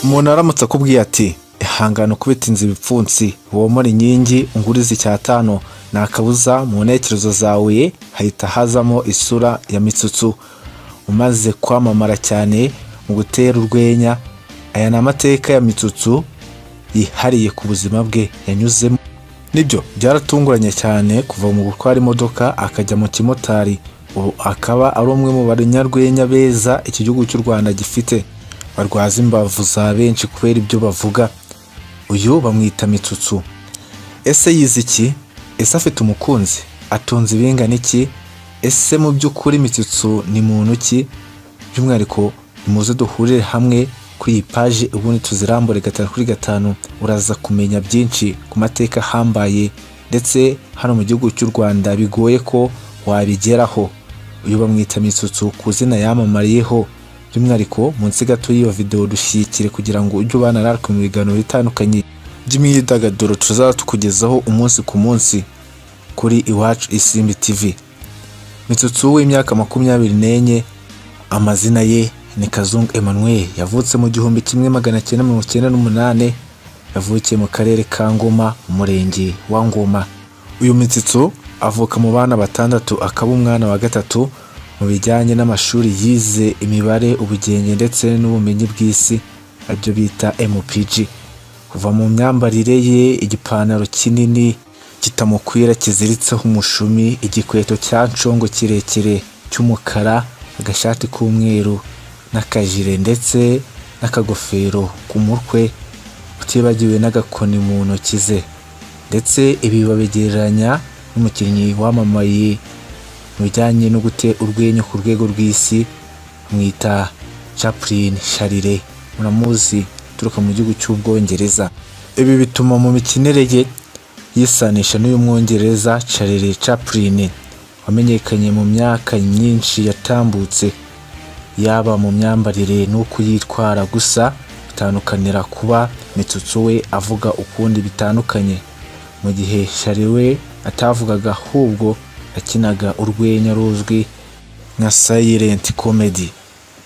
Umuntu aramutse akubwiye ati: "Ihangane ukubita inzu ibipfunsi, womore inkingi, ungurize icyatanu," nta kabuza mu ntekerezo zawe hahita hazamo isura ya Mitsutsu umaze kwamamara cyane mu gutera urwenya. Aya ni amateka ya Mitsutsu yihariye ku buzima bwe yanyuzemo. Nibyo, byaratunguranye cyane kuva mu gutwara imodoka akajya mu kimotari, ubu akaba ari umwe mu banyarwenya beza iki gihugu cy'u Rwanda gifite, barwaza imbavu za benshi kubera ibyo bavuga. Uyu bamwita Mitsutsu. Ese yize iki? Ese afite umukunzi? Atunze ibingana iki? Ese mu by'ukuri Mitsutsu ni muntu ki? By'umwihariko nimuze duhurire hamwe kuri iyi paji, ubundi tuzirambure gatanu kuri gatanu. Uraza kumenya byinshi ku mateka ahambaye, ndetse hano mu gihugu cy'u Rwanda bigoye ko wabigeraho. Uyu bamwita Mitsutsu ku izina yamamariyeho. By'umwihariko munsi gato y'iyo videwo dushyigikire kugira ngo ujye ubana natwe mu biganiro bitandukanye by'imyidagaduro tuzaba tukugezaho umunsi ku munsi kuri Iwacu Isimbi TV. Mitsutsu w'imyaka 24, amazina ye ni Kazungu Emmanuel. Yavutse mu 1998, yavukiye mu karere ka Ngoma, umurenge wa Ngoma. Uyu Mitsutsu avuka mu bana batandatu, akaba umwana wa gatatu. Mu bijyanye n'amashuri yize imibare, ubugenge ndetse n'ubumenyi bw'isi, aribyo bita MPG. Kuva mu myambarire ye, igipantaro kinini kitamukwira kiziritseho umushumi, igikweto cya ncongo kirekire cy'umukara, agashati k'umweru n'akajire ndetse n'akagofero ku mutwe, utibagiwe n'agakoni mu ntoki ze. Ndetse ibi babigereranya n'umukinnyi wamamaye mu bijyanye no gutera urwenya ku rwego rw'isi, bamwita Chaplin Charlie, muramuzi, uturuka mu gihugu cy'Ubwongereza. Ibi bituma mu mikinire ye yisanisha n'uyu Mwongereza Charlie Chaplin wamenyekanye mu myaka myinshi yatambutse, yaba mu myambarire n'uko yitwara. Gusa bitandukanira kuba Mitsutsu we avuga ukundi bitandukanye, mu gihe Charlie we atavugaga, ahubwo yakinaga urwenya ruzwi nka silent comedy.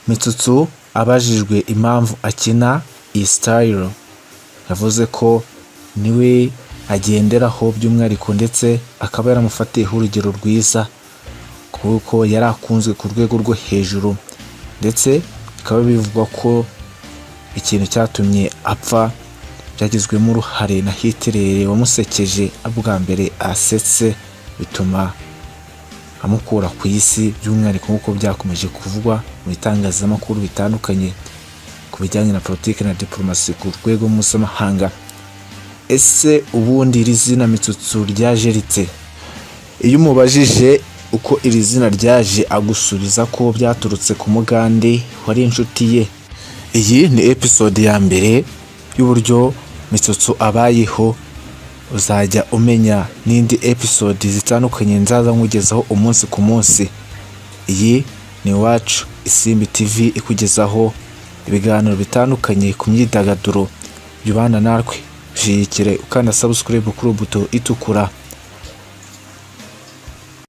Mitsutsu abajijwe impamvu akina iyi style, yavuze ko niwe agenderaho by'umwihariko, ndetse akaba yaramufatiyeho urugero rwiza kuko yari akunzwe ku rwego rwo hejuru. Ndetse bikaba bivugwa ko ikintu cyatumye apfa byagizwemo uruhare na Hitler wamusekeje bwa mbere asetse, bituma amukura ku isi, by'umwihariko nk'uko byakomeje kuvugwa mu bitangazamakuru bitandukanye ku bijyanye na politiki na diplomasi ku rwego mpuzamahanga. Ese ubundi iri zina Mitsutsu ryaje rite? Iyo umubajije uko iri zina ryaje, agusubiza ko byaturutse ku Mugande wari inshuti ye. Iyi ni episode ya mbere y'uburyo Mitsutsu abayeho. Uzajya umenya n'indi episode zitandukanye nzaza nkugezaho umunsi ku munsi. Iyi ni Iwacu Isimbi TV ikugezaho ibiganiro bitandukanye ku myidagaduro. Jya ubana natwe, ushyigikire ukanda subscribe kuri buto itukura.